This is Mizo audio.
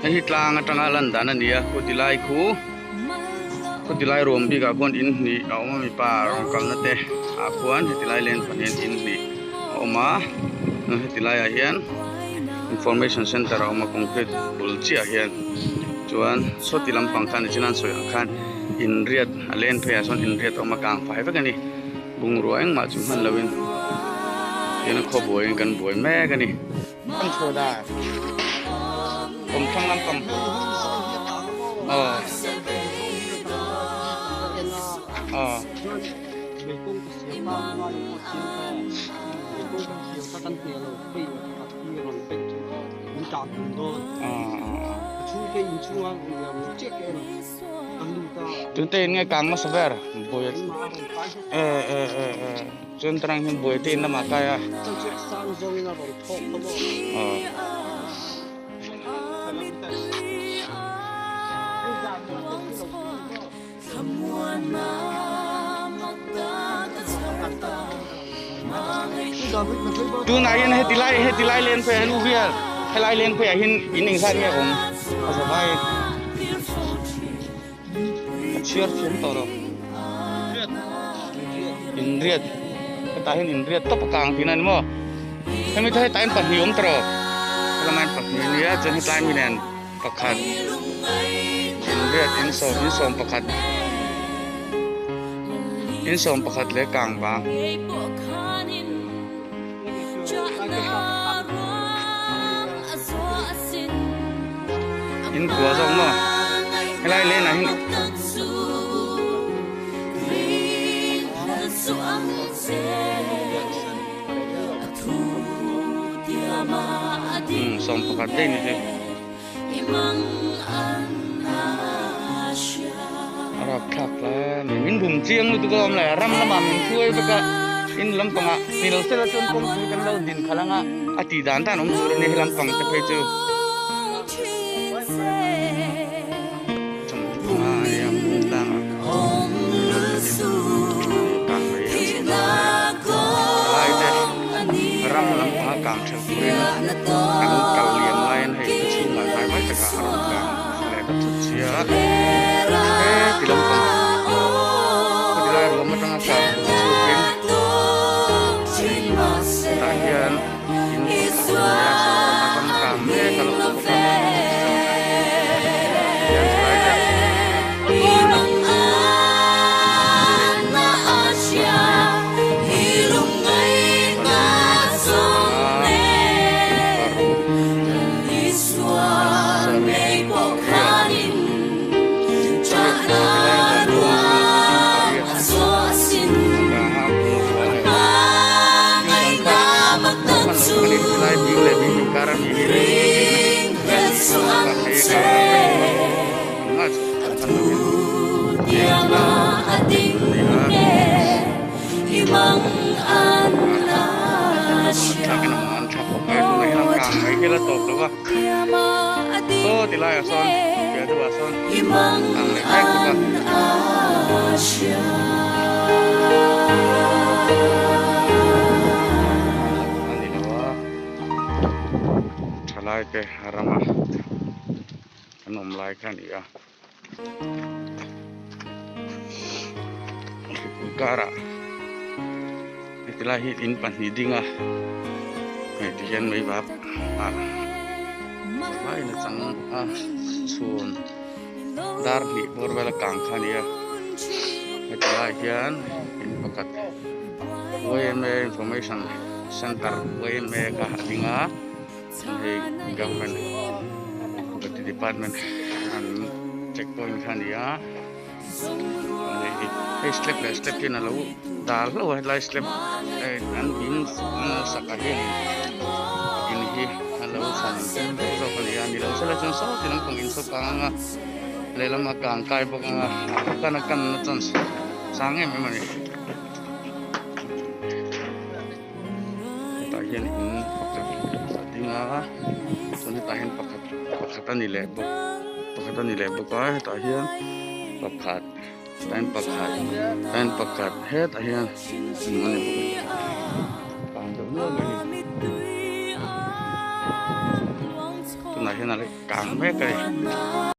Hei hi tlang atanga lan dan a ni a khuti lai khu khuti lai ruam bikah khuan in hnih a awm a mipa rawn kalna te ah khuan heti lai lane pahnih hian in hnih a awm a heti laiah hian information center a awm a concrete bul chiah ah hian chuan sawti lampang khan nichin a an sawi ang khan inriat a lane pheiah sawn inriat a awm a kang fai vek a ni. Bungrua engmah chu hman loin tihian a khaw buaiin kan buai mek a ni. Kan chho dan awm thlang lampang aw aw. Tun te in nge kang hmasa ber buai e e e e chuan tarang hian buai te in lamah kai a aw. Tunah hian heti lai heti lai len phei ah hian u vial helai len phei ah hian in engzat nge awm a za vai ka chhiar thiam tawh lo inriat hetah hian inriat tawp a kang tihna a ni maw hemi te hetah hian pahnih awm tawh helama hian pahnih a nia chuan hetlai mi nen. Pakhat inriat insawm insawm pakhat insawm pakhat leh kang bang. In kua zawk maw helai lane ah hian Sawm pakhat daih ni chu. A rapthlak hle a ni. Min bum chiang lutuk a awm le. Ram lamah min hruai vek a, in lampangah ni lo sela chuan kawngpui kan lo din khalh anga a tih dan dan awm tur a ni he lampang te phei chu. Ram lampanga kang ṭhelh turin an kal liam laiin hei khaw chhungah hnai mai takah a rawn kang leh ta thut sia a, heti lampang khawti lai ruam atanga kang chhuakin tah hian in pakhat a ni a sawn a ram kang mek a lo awm bawk a hian chelai te Saw ti laiah sawn piah deuhah sawn ang leh mek bawk a. A ni lo a thalai te rama an awm lai kha a ni a hripui karah heti lai hi in pahnih ding a hei ti hian mei vap ah laiin a chang a chhun dar hnih bawr vel a kang kha a ni a heti lai hian in pakhat yma information center yma kha a ding a hei government department an check point kha a ni a hei step leh step hian alo dal hlauh a helai step an in sak ah hian in hi alo chhan deuh zawk a ni a nilo sela chuan saw ti lampang in saw kang anga lehlam a kang kai bawk anga a kan a kanna chance sang em em a ni. Hetah hian in pakhat a ding a chuan hetah hian pakhat pakhat a ni leh bawk pakhat a ni leh bawk a hetah hian pakhat tah hian pakhat tah hian pakhat hetah hian a ni bawk a kang deuh nual mai a ni tunah hian. hian a la kang mek a ni.